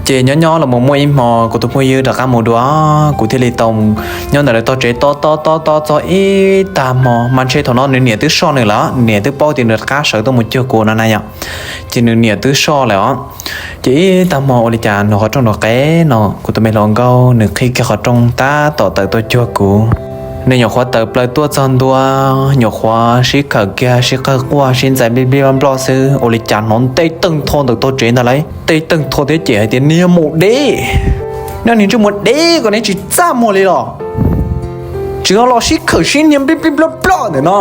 Ces nyob nyob los mus muaj ib hmo kuv tus phooj ywg rov qab mus dua, kuv thiaj li tau nyob ntawm lawv tog tsev tob tob tob tob txog ib tag hmo mas ntshe thaum no nws niam twb soj nws lawm, nws niam twb paub tias nws rov qab sawv tuaj mus cuag kuv no na yom. Ces nws niam twb soj lawm os. Ces ib tag hmo ua li cas nws qhov rooj nrov qev no kuv tus me hluas nkauj nws qhib kiag qhov rooj tab tom tawm tuaj cuag kuv. Nws nyuam qhuav tawm plaws tuaj txog ntua, nyuam qhuav sib khawm kiag sib qawg quaj sib ntxais nplij nplij nploj nploj xwb ua li cas hnov nte teej tho ntawm tog tsev ntag lauj. Nte teej tho thiab ces hais tias niag maum dev, nej niag ntsej muag dev ko nej tsis txaj muag li los? Tseem los sib khawm sib niag nplij nplij nploj nploj ntawm no.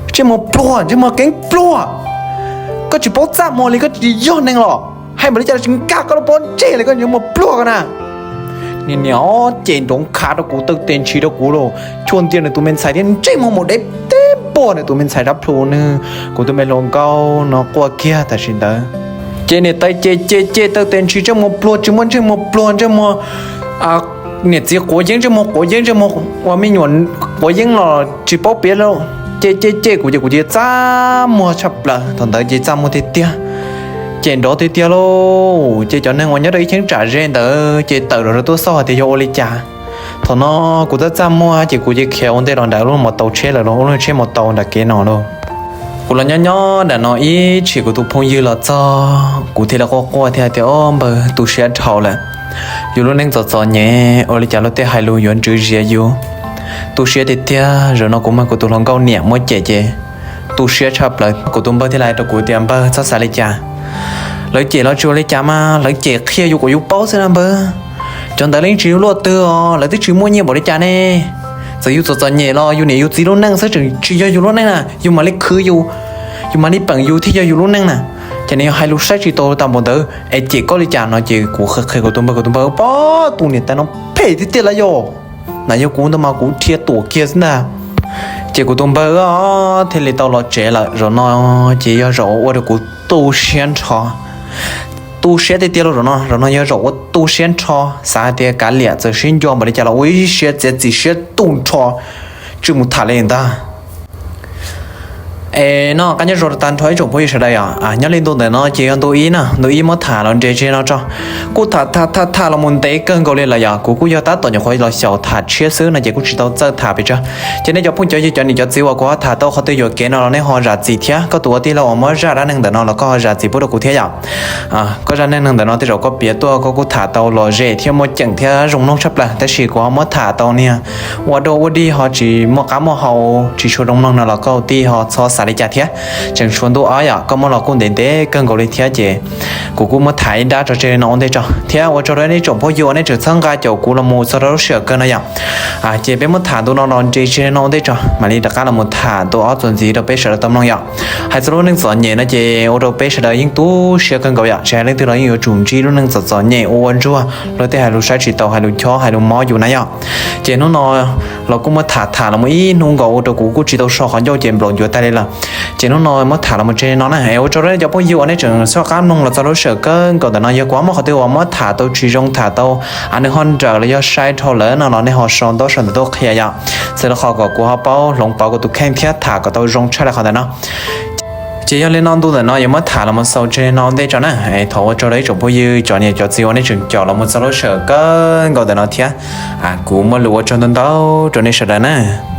Ntsej muag pluag, ntsej muag keeb pluag. Koj tsis paub txaj muag li, koj tsis yog neeg los? Hais npaum li cas los tsis nkag koj lub pob ntseg li, koj ntsej muag pluag ko na. Niag niam ces nrov nkhav rau kuv, taw tes ntshis rau kuv lauj, chua ntia nws tus me ntxhais thiab ntsej muag maum dev teb npuag nws tus me ntxhais sab plhu nws. Kuv tus me hluas nkauj no quaj kiag tam sim ntawd. Ces niam tais ces ces ces taw tes ntshis, ntsej muag pluag tsis muaj ntsej muag pluag, ntsej muag niam txiv quav yeeb, ntsej muag quav yeeb, ntsej muag ua me nyuam quav yeeb los tsis paub piav lauj. Ces ces ces kuv ces kuv ces txaj muag tshaj plaws, thaum ntawd ces txaj muag tiag tiag. Ces nrov tiag tiag lauj, ces cov neeg uas nyob rau ib cheeb tsam ze ntawd ces tawm los rau tuaj xauj hais tias yog ua li cas. Thaum no kuv txaj txaj muag ces kuv ces khiav ua ntej los nram lub mos taus tsheb lawm lauj, lub tsheb mos taus nram kev no lauj. Kuv los nyob nyob nram no ib chim kuv tus phooj ywg los txog, kuv thiaj li quaj quaj thiab tias, Ob npawg, tu siab dhau lawm. Yus lub neej txom txom nyem, ua li cas luag tej hais lus yuav ntswv zias yus. Tu siab tiag tiag, zaum no kuv mag kuv tus hluas nkauj niam muab cem ces tu siab tshaj plaws. Kuv tus npawg thiaj li hais rau kuv tias, Npawg, txhob xav li cas. Lawv cem los tsis ua li cas mas lawv cem qhia yus kom yus paub xwb na npawg. Cov ntawd yeej tsis yog luaj twg os, lawv twb tsis muaj nyiaj npaum li cas ne. Txawm yus txom txom nyem los yus niam yus txiv lub neej xwb, tseem tsis yog yus lub neej na, yus mam li khwv yus, yus mam li peem yus thiaj yog yus lub neej na. Ces nws yog hais lus saib tsis taus tag npaum ntawd es cem koj li cas no ces kuv qhia qhia kuv tus npawg, kuv tus npawg, Pab, tus niam tais no phem tiag tiag lauj yog. Ntawm yog kuv ntag mas kuv dhia tuam kiag xwb ntag. Ces kuv tus npawg thiaj li tau los tsev lawm. Zaum no ces yog zaum ua rau kuv tu siab nrho, tu siab tiag tiag lauj. Zaum no, zaum no yog zaum ua tu siab nrho, xav hais tias kav liam txawm sib ncua npaum li cas los ua ib siab txiav txim siab tu nrho, tsis mus tham li ntag. Es noj qab nyob zoo tag nrho ib tsoom phooj ywg sawv daws yom. Nyob li ntu ntawm no ces yog ntu ib na, ntu ib muab tham los nres tse no tso. Kuj tham tham tham tham los mus ntev kawg nkaus li lawm yom, kuv kuj yog tab tom nyuam qhuav los xyaum tham tshiab xwb no ces kuj tsis tau txawj tham pes tsawg. Ces nej cov phooj cov ywg cov niam cov txiv uas kuv ho tham tau qhov twg yuam kev no los nej ho zam txim thiab, koj tus ua tij laug uas muab zaj dab neeg ntawm no los koj ho zam txim pub rau kuv thiab yom. Koj zaj neeg ntawm no tej zaum koj piav tuaj koj kuj tham tau lom zem thiab muaj ceem thiab zoo mloog tshaj plaws, tab sis kuv ho muab tham tau niag ua dog ua dig ho tsis muaj qab muaj hau, tsis tshua zoo mloog no los koj ua tij ho txhob xav li cas thiab. Tseem tshuav ntu ob yom, koj muab los kuj ntev ntev kawg nkaus li thiab ces kuv kuj muab tham ib dab tso tseg no ua ntej tso thiab ua tsaug rau nej tsoom phooj ywg uas nej tseem txhawb nqa caum kuv los mus txog rau lub sij hawm kawg no yom. Ces peb muab tham ntu no los nres tse no ua ntej tso mam li rov qab los mus tham ntu ob txuas ntxiv rau peb sawv daws tau mloog yom. Hais txog lub neej txom nyem no ces ua rau peb sawv daws yeej tu siab kawg nkaus yom, tsis hais leej twg los yeej yuav tsum ntsib lub neej txom txom nyem ua ua ntsuag, luag tej hais lus saib tsis taus, hais lus chob, hais lus mob yus na yom. Ces hnub no los kuj muab tham tham los mus ib hnub nkaus ua rau kuv kuj tsis tau so qhov ncauj ces nplaum ncuav tas li lawm. Ces hnub no muab tham los mus tse no na, es ua tsaug rau nej cov phooj ywg uas nej tseem soj qab mloog los txog lub sij hawm kawg nkaus ntawm no. Yog kuv ho muaj qhov twg uas muab tham tau tsis zoo, tham tau nws ho nrawm los yog sai dhau lawm no los nej ho sau ntaub sau ntawv tuaj qhia yom, txhawm rau qhov kom kuv ho paub hloov pauv kuv tus kheej thiab tham kom tau zoo tshaj li qhov ntawm no. Ces yog li no ntu ntawm no yuav muab tham los mus xaus tseg no ua ntej tso na. Thov ua tsaug rau ib tsoom phooj ywg cov niam cov txiv uas nej tseem caum los mus txog lub sij hawm kawg nkaus ntawm no thiab. Kuv muaj lus ua tsaug ntau ntau rau nej sawv daws na.